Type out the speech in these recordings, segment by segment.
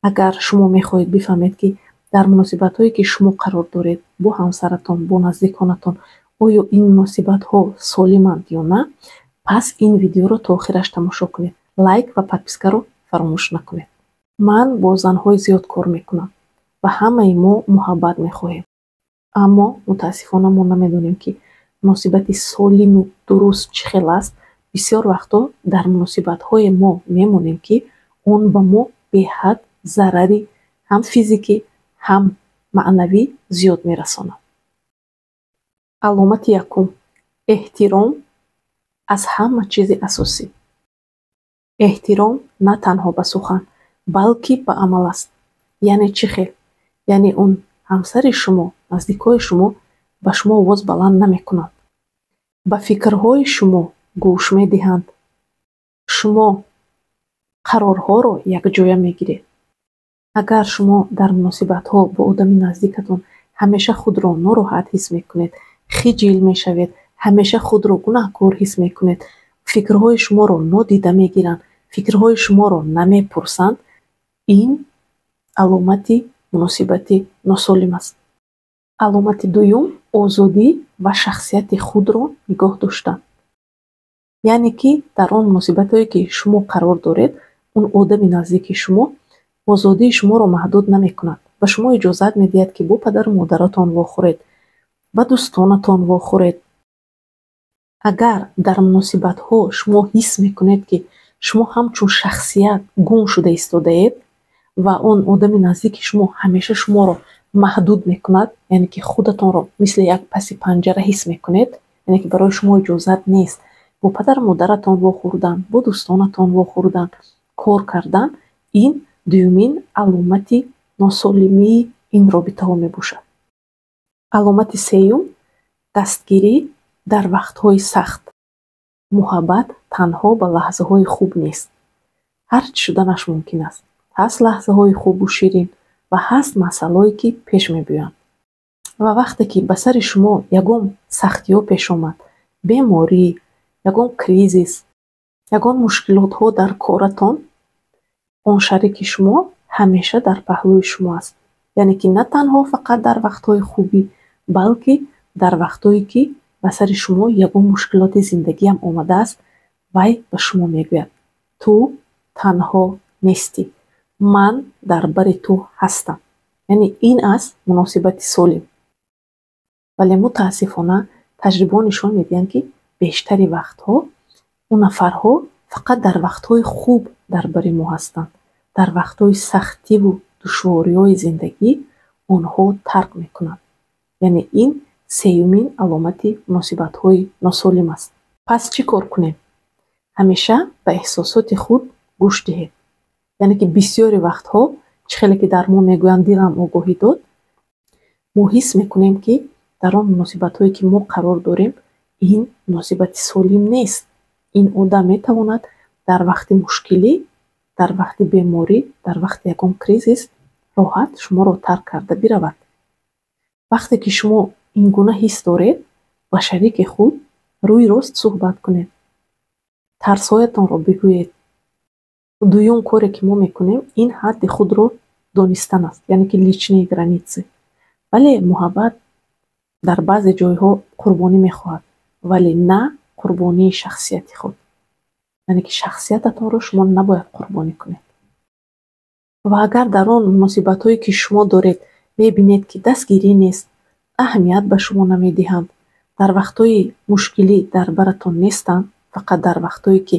Агар шумо мехоҳед бифаҳмед, ки дар муносибатҳое, ки шумо қарор доред бо ҳамсаратон, бо наздиконатон, оё ин муносибатҳо солиманд ё на, пас ин видеоро то охираш тамошо кунед, лайк ва подпискаро фаромӯш накунед. Ман бо занҳои зиёд кор мекунам ва ҳамаи мо муҳаббат мехоҳем, аммо мутаассифона мо намедонем, ки муносибати солиму дуруст чӣ хел аст. Бисёр вақтҳо дар муносибатҳое мо мемонем, ки он ба мо беҳад зарари ҳам физикӣ, ҳам маънавӣ зиёд мерасонад. Аломати якум: эҳтиром аз ҳама чизи асосӣ. Эҳтиром на танҳо ба сухан, балки ба амал аст. Яъне чӣ хел? Яъне он ҳамсари шумо, наздикҳои шумо ба шумо овоз баланд намекунанд, ба фикрҳои шумо гӯш медиҳанд, шумо қарорҳоро якҷоя мегиред. Агар шумо дар муносибатҳо бо одами наздикатон ҳамеша худро нороҳат ҳис мекунед, хиҷил мешавед, ҳамеша худро гунаҳкор ҳис мекунед, фикрҳои шуморо нодида мегиранд, фикрҳои шуморо намепурсанд, ин аломати муносибати носолим аст. Аломати дуюм: озодӣ ва шахсияти худро нигоҳ доштан. Яъне ки дар он муносибатҳое, ки шумо қарор доред, он одами наздики шумо озодии шуморо маҳдуд намекунад, ба шумо иҷозат медиҳад, ки бо падару модаратон вохӯред, ба дӯстонатон вохӯред. Агар дар муносибатҳо шумо ҳис мекунед, ки шумо ҳамчун шахсият гум шуда истодаед ва он одами наздики шумо ҳамеша шуморо маҳдуд мекунад, яъне ки худатонро мисли як паси панҷара ҳис мекунед, яъне ки барои шумо иҷозат нест бо падару модаратон вохӯрдан, бо дӯстонатон вохӯрдан, кор кардан, ин дуюмин аломати носолимии ин робитаҳо мебошад. Аломати сеюм: дастгирӣ дар вақтҳои сахт. Муҳаббат танҳо ба лаҳзаҳои хуб нест. Ҳар чӣ шуданаш мумкин аст. Ҳаст лаҳзаҳои хубу ширин ва ҳаст масъалаое, ки пеш мебиёянд. Ва вақте ки ба сари шумо ягон сахтиҳо пеш омад, беморӣ, ягон кризис, ягон мушкилотҳо дар коратон, он шарики шумо ҳамеша дар паҳлӯи шумо аст. Яъне ки на танҳо фақат дар вақтҳои хубӣ, балки дар вақтҳое, ки ба сари шумо ягон мушкилоти зиндагиам омадааст, вай ба шумо мегӯяд: «Ту танҳо нестӣ, ман дар бари ту ҳастам». Яъне ин аст муносибати солим. Вале мутаассифона таҷрибаҳо нишон медиҳанд, ки бештари вақтҳо он нафарҳо фақат дар вақтҳои хуб дар бари мо ҳастанд, дар вақтҳои сахтиву душвориҳои зиндагӣ онҳо тарк мекунанд. Яъне ин сеюмин аломати муносибатҳои носолим аст. Пас чӣ кор кунем? Ҳамеша ба эҳсосоти худ гӯш диҳед. Яъне ки бисёри вақтҳо, чӣ хеле ки дар мо мегӯянд, дилам огоҳӣ дод, мо ҳис мекунем, ки дар он муносибатҳое, ки мо қарор дорем, ин муносибати солим нест. Ин одам метавонад дар вақти мушкилӣ, дар вақти беморӣ, дар вақти ягон кризис роҳат шуморо тарк карда биравад. Вақте ки шумо ин гуна ҳис доред, ба шарики худ рӯи рост суҳбат кунед, тарсҳоятонро бигӯед. Дуюм коре, ки мо мекунем, ин ҳадди худро донистан аст, яъне ки личные границы. Вале муҳаббат дар баъзе ҷойҳо қурбонӣ мехоҳад, вале на қурбонии шахсияти худ. Яъне ки шахсиятатонро шумо набояд қурбонӣ кунед. Ва агар дар он муносибатҳое, ки шумо доред, мебинед, ки дастгирӣ нест, аҳамият ба шумо намедиҳанд, дар вақтҳои мушкилӣ дар баратон нестанд, фақат дар вақтҳое, ки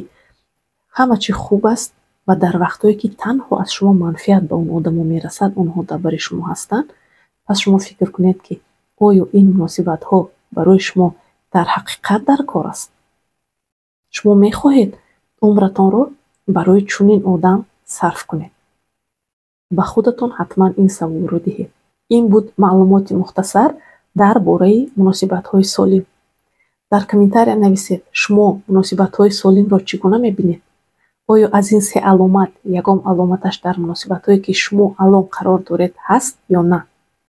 ҳама чӣ хуб аст, ва дар вақтҳое, ки танҳо аз шумо манфиат ба он одамо мерасад, онҳо дар бари шумо ҳастанд, пас шумо фикр кунед, ки оё ин муносибатҳо барои шумо дар ҳақиқат дар кор аст? Шумо мехоҳед умратонро барои чунин одам сарф кунед? Ба худатон ҳатман ин саволро диҳед. Ин буд маълумоти мухтасар дар бораи муносибатҳои солим. Дар комментария нависед, шумо муносибатҳои солимро чӣ гуна мебинед? Оё аз ин се аломат ягон аломаташ дар муносибатҳое, ки шумо алон қарор доред, ҳаст ё на?